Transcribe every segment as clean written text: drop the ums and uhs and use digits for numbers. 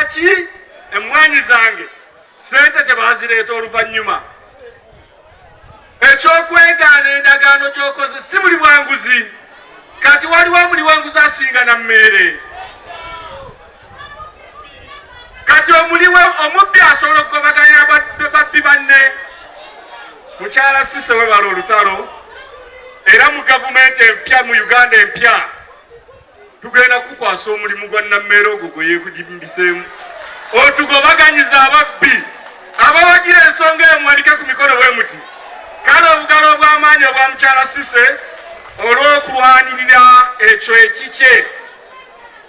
ki emmwanyi zange sente tebazireeta oluvannyuma. Ekyokwegaana endagaano gy'okoze si buli bwanguzi. Kati waliwo omuli w'enguzi asinga na mmeere. Kati omuliwe omubbi asobola okugobaganya babbi banne. Mukyala Cissy webala olutalo, era mu gavumenti empya, mu Uganda empya, tugenda kukwasa omulimu gwa nammeere ogwo gwe yeekugimbiseemu, otugobaganyiza ababbi. Abawagira ensonga eyo muwanike ku mikono bwe muti. Kale obugalo obw'amaanyi obwa mukyala Cissy olw'okulwanirira ekyo ekikye.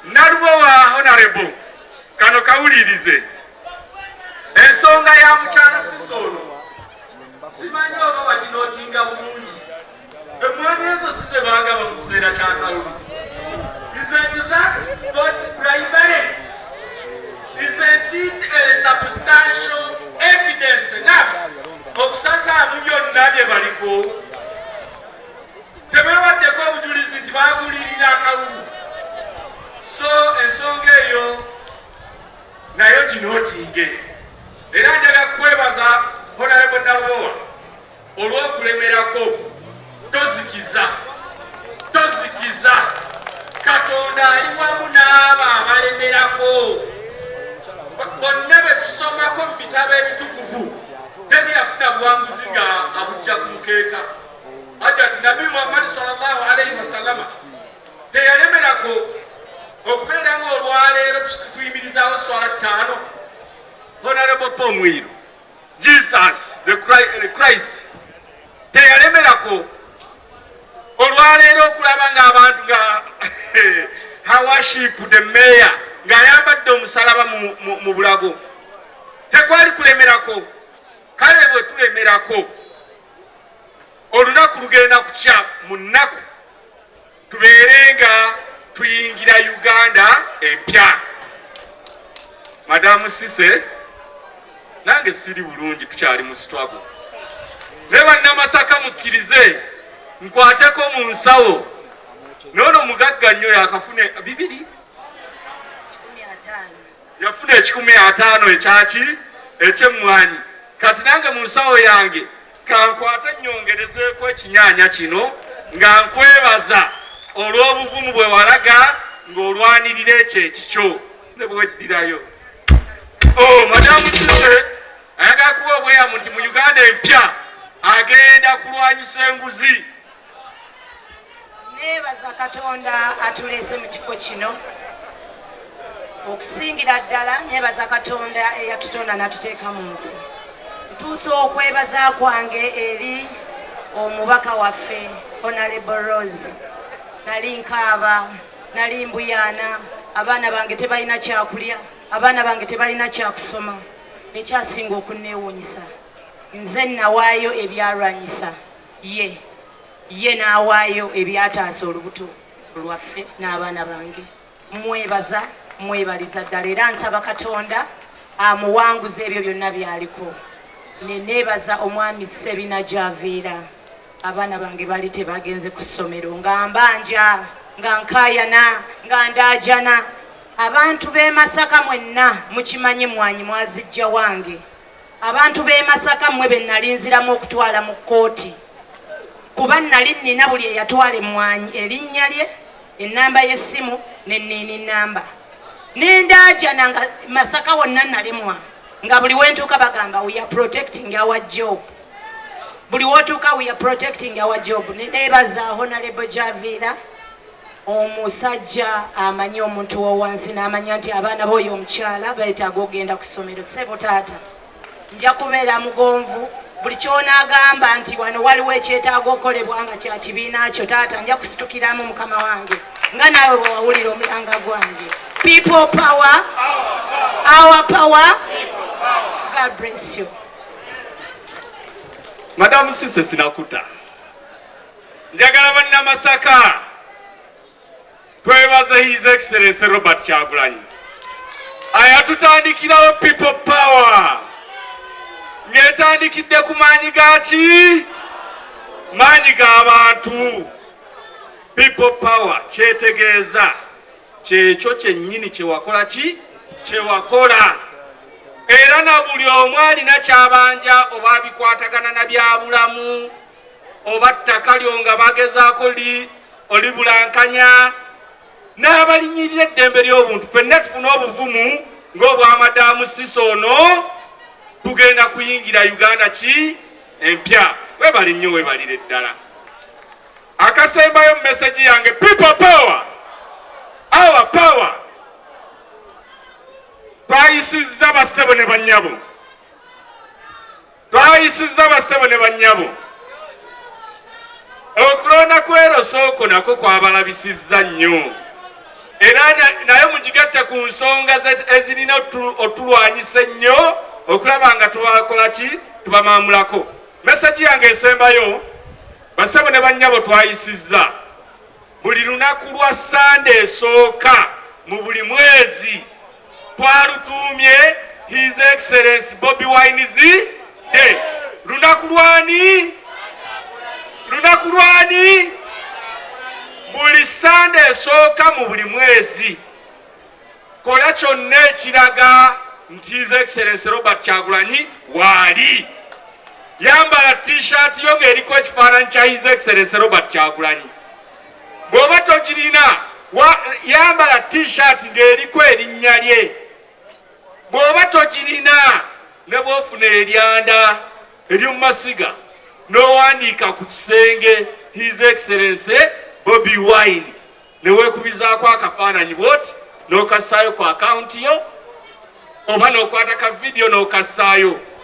Nalubowa Honorable, kano kawulirize ensonga ya mukyala Cissy ono, simanyi oba waginootinga bulungi. Emmwanyi ezo si ze baagaba mu kiseera kya kalulu. Isn't that vote bribery? Isn't it a substantial evidence enough okusazaamu byonna bye baliko? Tebeewaddeko obujulizi nti bagulirira akalulu. So ensonga eyo nayo ginootinge. Era njaga kwebaza Honorable Nalubowa olw'okulemerako. Tozikiza, tozikiza, Katonda ali wamu n'abo abalemerako. Bonna be tusomako mu bitabo ebitukuvu, teri yafuna buwanguzi nga abujja ku mukeeka. Aja ati Nabi Muhammadi sallallahu alaihi wasallama teyalemerako okubeera nga olwaleero tuyimirizaawo swala 5. Honorable Paul Mwiru, Jesus the Christ teyalemerako olwaleero okulaba ng'abantu nga her worship the mayor ng'ayambadde omusalaba mu bulago, tekwali kulemerako. Kale bwe tulemerako, olunaku lugenda kukya mu nnaku tubeere nga tuyingira Uganda empya. Madamu Cissy, nange siri bulungi, tukyali mu struggle, naye Bannamasaka mukkirize nkwateko mu nsawo. Noono mugagga nnyo, yakafuna 200, yafuna 150 ekyaki ekyemmwanyi. Kati nange mu nsawo yange kankwate nnyongerezeeko ekinyaanya kino nga nkwebaza olw'obuvumu bwe walaga ng'olwanirira ekyo ekikyo ne bweddirayo. Oh, Madamu Cissy ayagala kuwa obweyamu nti mu Uganda empya agenda kulwanyisa enguzi. Neebaza Katonda atuleese mu kifo kino. Okusingira ddala neebaza Katonda eyatutonda n'atuteeka mu nsi. Ntuusa okwebaza kwange eri omubaka waffe Honorable Rose. Nali nkaaba, nali mbuyaana, abaana bange tebalina kyakulya, abaana bange tebalina kyakusoma. Ekyasinga okunneewuunyisa, nze nawaayo ebyalwanyisa, ye ye n'awaayo ebyataasa olubuto lwaffe n'abaana bange. Mwebaza, mwebaliza ddala, era nsaba Katonda amuwanguza ebyo byonna byaliko. Neneebaza omwami Sebina gy'aviira. Abaana bange bali tebagenze ku ssomero, nga mbanja, nga nkaayana, nga ndaajana. Abantu b'e Masaka mwenna mukimanye, mwanyi mwazijja wange. Abantu b'e Masaka mmwe be nali nziramu okutwala mu kkooti, kuba nali nnina buli eyatwala emmwanyi, erinnya lye, ennamba y'essimu nenniini namba. Nendaajana nga Masaka wonna nalemwa, nga buli wentuuka bagamba, "We are protecting our job." Buli wotuuka, "We are protecting our job." Nebaza Honorable Javiira, omusajja amanyi omuntu wowansi, n'amanya nti abaana b'oyo omukyala beetaaga okugenda ku ssomero. Sebo taata, nja kubeera mugonvu. Buli kyonaagamba nti wano waliwo ekyetaaga okukolebwa nga kya kibiina kyo, taata, nja kusitukiramu mukama wange, nga naawe bwe wawulira omulanga gwange. People power, our power. God bless you. Madamu Cissy, sinakuta. Njagala Bannamasaka twebaze His Excellence Robert Kyagulanyi ayatutandikirawo People Power ng'etandikidde ku maanyi gaki? Maanyi g'abantu. People power kyetegeeza kyekyo kyennyini kyewakola ki. kyewakola, era na buli omu alina kyabanja oba bikwatagana na byabulamu oba ttaka lyo nga bagezaako li olibulankanya n'abalinyirira eddembe ly'obuntu, ffenna tufune obuvumu ng'obwamadaamu Sisa ono, tugenda kuyingira Uganda ki empya. Webale nnyo, webalire ddala. Akasembayo mu message yange, people power, our power. Twayisizza, bassebo ne bannyabo, twayisizza, bassebo ne bannyabo. Okulonda kw'erosooko nakwo kwabalabisizza nnyo, era naye mugigatte ku nsonga ezirina otulwanyisa ennyo okulaba nga tubakola ki, tubamamulako. Message yange esembayo, bassebo ne bannyabo, twayisizza buli lunaku lwa Sande esooka mu buli mwezi twalutuumye His Excellence Bobi Wine's Day. Lunaku lwani? Lunaku lwani? Buli Sande esooka mu buli mwezi, kola kyonna ekiraga nti His Excellence Robert Kyagulanyi waali. Yambala T-shirt yo ng'eriko ekifaananyi kya His Excellence Robert Kyagulanyi. Bw'oba togirina, yambala T-shirt ng'eriko erinnya lye. Bw'oba togirina, ne bw'ofuna eryanda ery'omu masiga n'owandiika ku kisenge "His Excellence Bobi Wine", ne weekubizaako akafaananyi bwoti n'okassaayo ku akawunti yo, oba n'okwata ka vidiyo n'okassaayo.